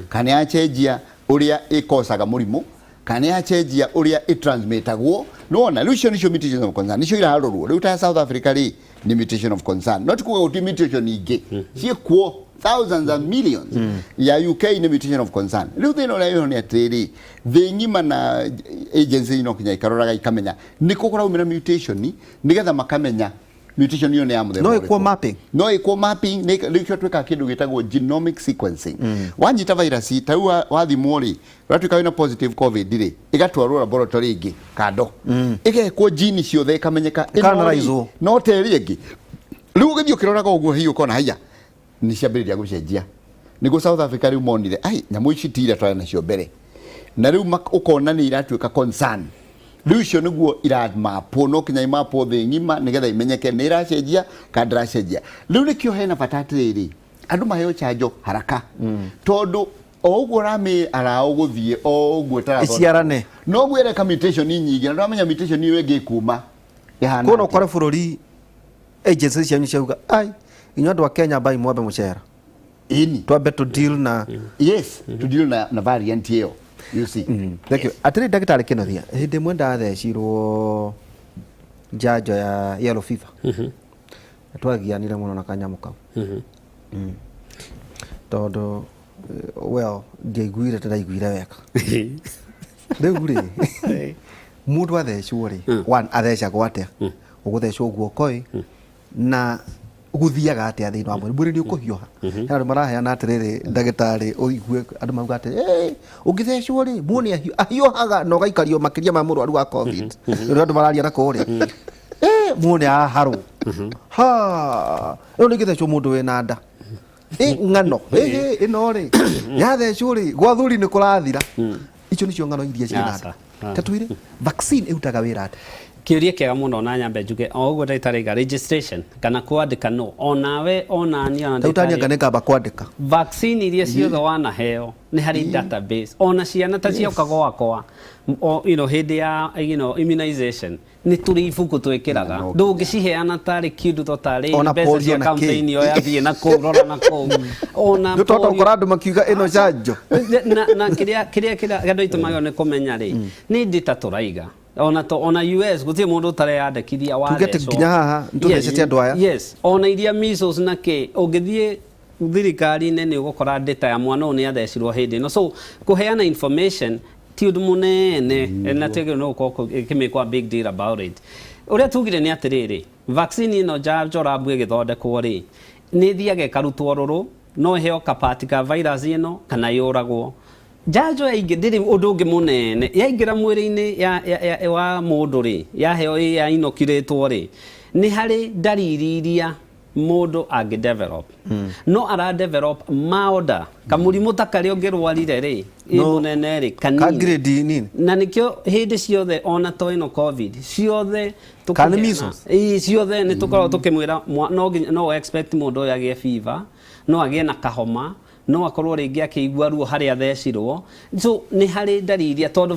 kana nĩ yacenjia ũrĩa ĩkocaga mũrimũ, kana nĩ yacenjia ũrĩa ĩtransmitagwo. Nĩwona rĩu icio nĩcio mutation of concern, nĩcio irarorwo. Rĩu ta South Africa rĩ, nĩ mutation of concern. No ti kuga gũtirĩ mutation ingĩ, ciĩkuo thousands and millions. Ya UK nĩ mutation of concern. Rĩu thĩna ũrĩa wĩho nĩ atĩrĩrĩ, thĩ ng'ima na agency no kinya ikaroraga ikamenya nĩkũ kũraumĩra mutation, nĩgetha makamenya mutation ĩyo nĩ ya mũthemba No ĩkwo ũrĩkũ. mapping. No ĩkwo mapping, nĩkĩo twĩkaga kĩndũ gĩtagwo genomic sequencing. Wanyita virus ta rĩu wathimwo rĩ, ũratuĩka wĩna positive covid rĩ, ĩgatwarwo laboratory ĩngĩ kando, ĩgekwo gene ciothe ĩkamenyeka ĩno rĩ, Ĩka-analyzwo. no ta ĩrĩa ĩngĩ. Rĩu ũgĩthiĩ ũkĩroraga ũguo hihi ũkona haiya nĩ ciambĩrĩria gũcenjia. Nĩguo South Africa rĩu monire ai nyamũ ici ti iria twarĩ nacio mbere, na rĩu ũkona nĩ iratuĩka concern. Rĩu icio nĩguo iramapwo, no kinya imapwo thĩ ng'ima nĩgetha imenyeke nĩ iracenjia kana ndĩracenjia. Rĩu nĩkĩo hena bata atĩrĩrĩ, andũ maheo chanjo haraka, tondũ o ũguo ũramĩ arao gũthiĩ o ũguo ĩtarathondekwo. Ĩciarane. Noguo ĩreka mutation nyingĩ, na ndũramenya mutation ĩyo ĩngĩ ĩkuma ĩhana Koguo no atĩa. ũkore bũrũri agency cianyu ciauga ai inyuĩ andũ a Kenya ambai mwambe mũcera, Ĩni. twambe to deal na Yes, to deal na variant ĩyo, you see. Thank you. Atĩrĩ ndagĩtarĩ Kĩnothia, hĩndĩ ĩmwe ndathecirwo njanjo ya yellow fever, na twagianire mũno na kanyamũ kau, tondũ well, ndiaiguire ta ndaiguire wega. Rĩu rĩ, mũndũ athecwo rĩ, one, athecagwo atĩa? Ũgũthecwo guoko ĩ, na gũthiaga atĩa thĩinĩ wa mwĩrĩ? Mwĩrĩ nĩ ũkũhiũha? Hena andũ maraheana atĩrĩrĩ, ndagĩtarĩ, ũigue andũ mauga atĩ "Eh, ũngĩthecwo rĩ, mũndũ nĩ ahiũhaga na ũgaikario makĩria ma mũrwaru wa covid rĩrĩa andũ mararia na kũrĩa, Eh, mũndũ nĩ araharwo ha rĩu nĩ ngĩthecwo mũndũ wĩna nda Ĩ, ng'ano Ĩ, ĩ, ĩno rĩ yathecwo rĩ, gwa thuri nĩ kũrathira. Icio nĩcio ng'ano iria ciĩna Aca. nda. Ta twĩre vaccine ĩrutaga wĩra atĩa? Kĩũria kĩega mũno, na nyambe njuge o ũguo ndagĩtarĩ aiga registration kana kwandĩka no onawe onani ona Rĩu tania ndagĩtarĩ anga nĩ ngamba kwandĩka. Vaccine iria ciothe wanaheo nĩ harĩ database, ona ciana ta cioka gwakwa o, hĩndĩ ya immunization nĩ tũrĩ ibuku twĩkĩraga. No. Ndũngĩciheana tarĩ kĩndũ to tarĩ Ona mbeca polio cia na kĩ. campaign ĩyo yathiĩ na kũu, rora na kũu ona Nĩ twahota polio. gũkora andũ makiuga ĩno njanjo. Na kĩrĩa andũ aitũ magĩrĩirwo nĩ kũmenya rĩ, nĩ data tũraiga ona to ona US gũtirĩ mũndũ ũtareyandĩkithia Tuge atĩ wathecwo. nginya haha nĩtũthecete andũ aya. Yes, ona iria measles na kĩ, ũngĩthiĩ thirikari-inĩ nĩ ũgũkora data ya mwana ũyũ nĩ athecirwo hĩndĩ ĩno. So kũheana information ti ũndũ mũnene na twagĩrĩirwo nĩ gũkorwo ĩkĩmĩkwo a big deal about it. Ũrĩa tugire nĩ atĩrĩrĩ, vaccine ĩno njanjo rabu ĩgĩthondekwo rĩ, nĩ ĩthiaga ĩkarutwo rũrũ, no ĩheo kapati ka virus ĩno kana yũragwo. Njanjo yaingĩ ndĩrĩ ũndũ ũngĩ mũnene, yaingĩra mwĩrĩ-inĩ wa mũndũ rĩ, yaheo ya inoculate rĩ, nĩ harĩ ndariri iria mũndũ angĩ develop, no ara develop milder kamũrimũ ta karĩa ũngĩrwarire rĩ ĩ No. mũnene rĩ Ka kanini. Grade nini. Na nĩkĩo hĩndĩ ciothe ona to ĩno covid ciothe Kana nĩ tũkĩheana- measles? Ĩĩ, ciothe nĩ tũkoragwo tũkĩmwĩra no expect mũndũ ũyũ agĩe fever, no agĩe na kahoma. No akorwo rĩngĩ akĩigua ruo harĩa athecirwo. So nĩ harĩ ndariri, tondũ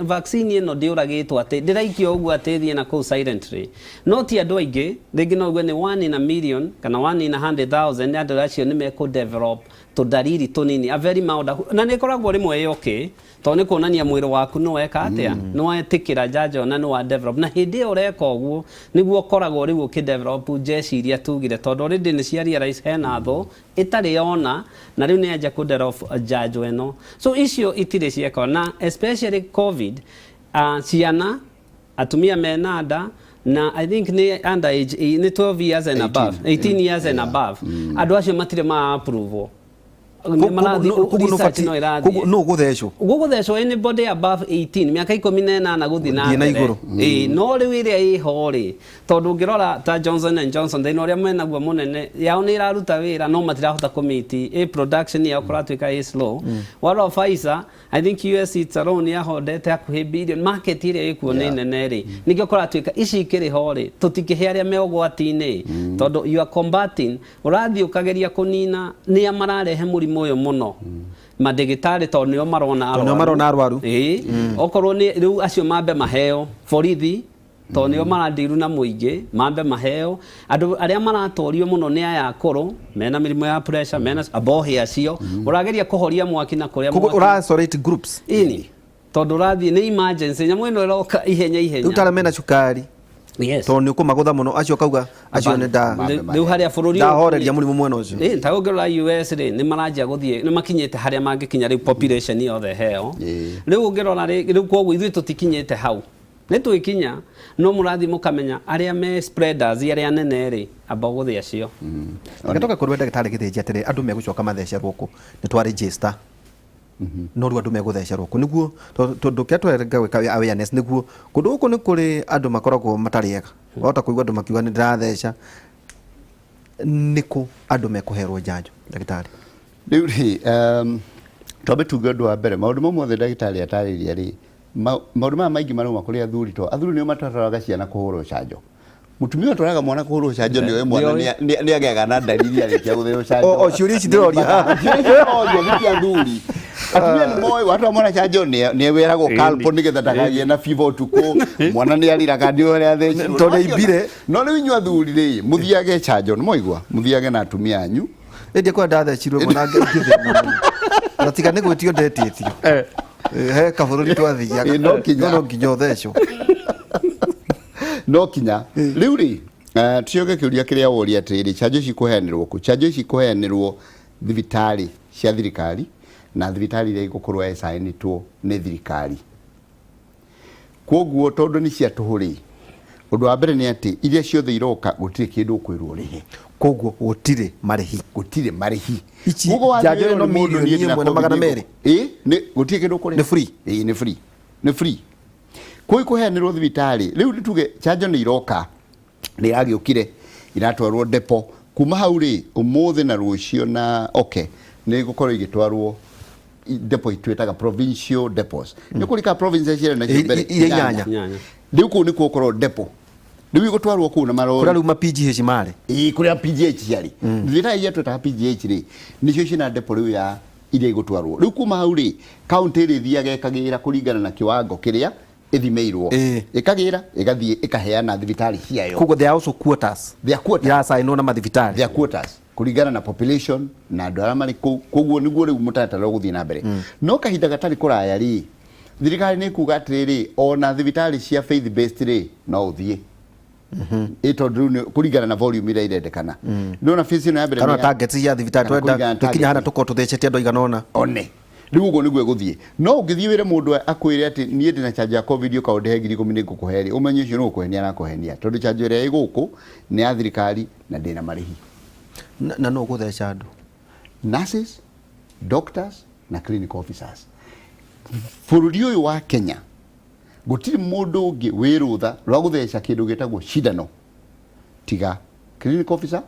vaccine ĩno ndĩũragĩtwo atĩ ndĩraikio ũguo atĩ ĩthiĩ na kũu silently. No ti andũ aingĩ, rĩngĩ no uge nĩ one in a million kana one in a 100,000, andũ acio nĩ mekũ develop tũndariri tũnini, a very mild, na nĩ ĩkoragwo rĩmwe ĩ okay, tondũ nĩ kuonania mwĩrĩ waku nĩ weka atĩa, nĩ wetĩkĩra njanjo na nĩ wa develop. Na hĩndĩ ĩyo ũreka ũguo nĩguo ũkoragwo rĩu ũkĩ develop jeshi iria tugire, tondũ already nĩ cia realize hena thũ ĩtarĩ yona na rĩu nĩ yanjia kũ develop njanjo ĩno. So icio itirĩ cieka, na especially COVID, ciana, atumia mena nda, na I think nĩ under age, nĩ 12 years and above, 18 years and above, andũ acio matirĩ ma approve. Research no ĩrathiĩ. No gũthecwo. Gũgũthecwo anybody above 18, mĩaka 18 gũthiĩ na Gũthiĩ na mbere. Igũrũ. Ĩĩ, no rĩu ĩrĩa ĩho rĩ, tondũ ũngĩrora ta Johnson and Johnson, thĩna ũrĩa menaguo mũnene, yao nĩ ĩraruta wĩra no matirahota kũmiti ĩ production yao, kũratuĩka ĩ slow. Warora Pfizer, I think US it's alone yahondete hakuhĩ billion, market ĩrĩa ĩkuo nĩ nene rĩ, nĩkĩo kũratuĩka ici ikĩrĩ ho rĩ, tũtingĩhe arĩa me ũgwati-inĩ, tondũ you are combating, ũrathiĩ ũkageria kũnina nĩa mararehe mũrimũ ũyũ mũno, mandĩgĩtarĩ, tondũ nĩo marona. Tondũ nĩo marona arwaru. Ĩĩ, okorwo nĩ rĩu acio mambe maheo borithi, tondũ nĩo marandiru na mũingĩ, mambe maheo. Andũ arĩa maratorio mũno nĩ aya akũrũ mena mĩrimũ ya pressure, mena abohe acio, ũrageria kũhoria mwaki na kũrĩa Koguo mwaki. Ũra isolate groups. Ĩni, tondũ ũrathiĩ nĩ emergency, nyamũ ĩno ĩroka ihenya ihenya. Rĩu tara mena cukari, tondũ nĩ ũkũmagũtha mũno, acio kauga acio nĩ nda Rĩu harĩa bũrũri ndahoreria mũrimũ mwena ũcio. Ĩ, ta ũngĩrora US rĩ, nĩ maranjia gũthiĩ, nĩ makinyĩte harĩa mangĩkinya rĩu population yothe heo. Rĩu ũngĩrora rĩ, rĩu koguo ithuĩ tũtikinyĩte hau, nĩ twĩkinya, no mũrathiĩ mũkamenya arĩa me spreaders arĩa nene rĩ, amba ũgũthĩ acio. Reke tũke kũrĩ we ndagĩtarĩ Gĩthĩnji atĩrĩ, andũ megũcoka mathecerwo kũ? Nĩ twa register, no rĩu andũ megũthecerwo kũ? Nĩguo tondũ kĩrĩa tũrenga gwĩka awareness, nĩguo kũndũ gũkũ nĩ kũrĩ andũ makoragwo matarĩ ega, wahota kũigua andũ makiuga nĩ ndĩratheca. Nĩkũ andũ mekũherwo njanjo, ndagĩtarĩ? Rĩu rĩ, twambe tuge ũndũ wa mbere, maũndũ mau mothe ndagĩtarĩ atarĩria rĩ, maũndũ maya maingĩ marauma kũrĩ athuri, to athuri nĩo matwaraga ciana kũhũrwo canjo. Mũtumia ũtwaraga mwana kũhũrwo canjo nĩoĩ mwana nĩ agĩaga na ndariri arĩkia gũtheo canjo. O ciũria ici ndĩroria. Ciũria ici ndĩroria nĩ cia athuri. Atumia nĩ moĩ watwara mwana canjo nĩ wĩragwo Calpol nĩgetha ndakagĩe na fever ũtukũ, mwana nĩ arĩraga nĩ ũrĩa athecirwo. Tondũ nĩaimbire. No rĩu inyuĩ athuri rĩ, mũthiage canjo, nĩ mwaigua, mũthiage na atumia anyu. Ĩndĩ kwa ndathecirwo mwana ngĩthĩna mũno, na tiga nĩ gwĩtio ndetĩtio he kabũrũri twathiaga. Ĩ, no kinya. No nginya ũthecwo. No kinya rĩu rĩ, tucoke kĩũria kĩrĩa woria atĩrĩrĩ, canjo ici kũheanĩrwo kũ? Canjo ici kũheanĩrwo thibitarĩ cia thirikari na thibitarĩ iria igũkorwo assignĩtwo nĩ thirikari. Koguo tondũ nĩ cia tũhũ rĩ, ũndũ wa mbere nĩ atĩ iria ciothe iroka gũtirĩ kĩndũ ũkwĩrwo ũrĩhe. Koguo gũtirĩ marĩhi. Gũtirĩ marĩhi. Ici Koguo wathiĩ njanjo wĩrwo ĩno nĩ mũndũ mirioni niĩ ndĩna ĩmwe na COVID magana merĩ. Ĩ, nĩ gũtirĩ kĩndũ ũkũrĩha. Nĩ free. Ĩ, nĩ free, nĩ free. Kũu ikũheanĩrwo thibitarĩ. Rĩu nĩ tuge canjo nĩ iroka, nĩ iragĩũkire, iratwarwo depo. Kuma hau rĩ, ũmũthĩ na rũciũ na okay, nĩ igũkorwo igĩtwarwo depo twĩtaga provincial depots. Nĩ kũrika provinces ciarĩ nacio mbere. Iria inyanya. Inyanya. Rĩu kũu nĩkuo gũkorwo depo. Rĩu igũtwarwo kũu na marori. Kũrĩa rĩu ma PGH marĩ. Ĩĩ, kũrĩa PGH ciarĩ. Thibitarĩ iria twĩtaga PGH rĩ, nĩcio ciĩna depo rĩu ya iria igũtwarwo. Rĩu kuma hau rĩ, kaunti ĩrĩthiaga ĩkagĩra kũringana na kĩwango kĩrĩa ĩthimĩirwo. Ĩkagĩra, ĩgathiĩ ĩkaheana thibitarĩ ciayo. Koguo there are also quotas. There are quotas. Iracainwo na mathibitarĩ. There are quotas kũringana na population na andũ arĩa marĩ kũu. Koguo nĩguo rĩu mũtaratara ũgũthiĩ na mbere. No kahinda gatarĩ kũraya rĩ, thirikari nĩ ĩkuga atĩrĩrĩ, ona thibitarĩ cia faith based rĩ, no ũthiĩ. Ĩ tondũ rĩu nĩ kũringana na volume ĩrĩa irendekana. Nĩwona phase ĩno ya mbere kana nĩ ya- targets cia thibitarĩ kana twenda kũringana na tũkinya hana target. tũkorwo tũthecete andũ aigana ũna. One rĩu ũguo nĩguo ĩgũthiĩ. No ũngĩthiĩ wĩre mũndũ akwĩre atĩ niĩ ndĩna chanjo ya COVID, ũka ũndĩhe 10,000 nĩ ngũkũhe rĩ, ũmenye ũcio nĩ gũkũhenia arakũhenia, tondũ chanjo ĩrĩa ĩ gũkũ nĩ ya thirikari na ndĩna marĩhi. Na no ũgũtheca andũ? Nurses, doctors na clinical officers. Bũrũri ũyũ wa Kenya gũtirĩ mũndũ ũngĩ wĩ rũtha rwa gũtheca kĩndũ gĩtagwo cindano tiga clinical officer,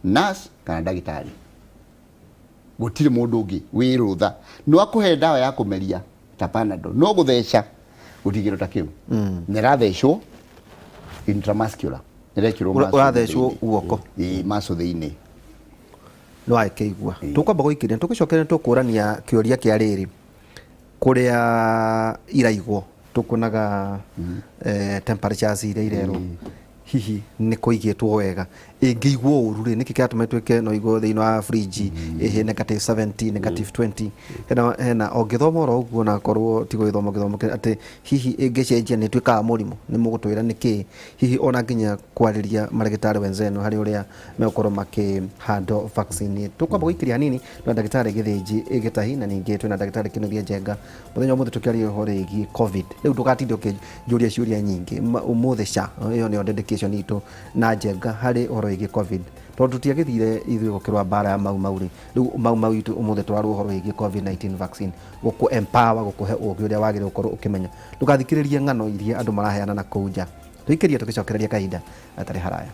nurse kana ndagĩtarĩ. Gũtirĩ mũndũ ũngĩ wĩ rũtha. No akũhe ndawa ya kũmeria ta Panadol, no gũtheca gũtirĩ kĩndũ ta kĩu. Na ĩrathecwo intramuscular, ĩrekĩrwo muscle Ũrathecwo thĩinĩ. Guoko. Ĩĩ, muscle thĩinĩ. Nĩ wagĩkĩigua. Tũkwamba gũikĩria tũgĩcokeria tũkũrania kĩũria kĩa rĩrĩ kũrĩa iraigwo tũkuonaga temperatures iria irerwo hihi nĩ kũigĩtwo wega. Ĩngĩigwo ũru rĩ, nĩkĩ kĩratũma ĩtuĩke no igwo thĩinĩ wa fridge ĩhĩ negative 70, negative 20? Hena ũngĩthoma oro ũguo na korwo ti gũgĩthoma gĩthomo atĩ hihi ĩngĩcenjia nĩ ĩtuĩkaga mũrimũ. Nĩ mũgũtwĩra nĩkĩ hihi ona nginya kwarĩria marĩgĩtarĩ wenzenu harĩ ũrĩa megũkorwo makĩ handle vaccine. Tũkwamba gũikĩria hanini na ndagĩtarĩ Gĩthĩnji Gĩtahi na ningĩ twĩna ndagĩtarĩ Kĩnuthia Njenga. Mũthenya ũmũthĩ tũkĩaria ũhoro wĩgiĩ COVID. Rĩu ndũgatinde ũkĩnjũria ciũria nyingĩ ũmũthĩ ca ĩyo nĩyo dedication itũ na Njenga harĩ ũhoro wĩgiĩ COVID, tondũ tũtiagĩthire ithuĩ gũkĩrũa mbara ya Mau Mau rĩ. Rĩu Mau Mau itũ ũmũthĩ tũrarũa ũhoro wĩgiĩ COVID-19 vaccine, gũkũ empower, gũkũhe ũgĩ ũrĩa wagĩrĩirwo gũkorwo ũkĩmenya. Ndũgathikĩrĩrie ng'ano iria andũ maraheana na kũu nja. Tũikĩrie tũgĩcokereria kahinda gatarĩ haraya.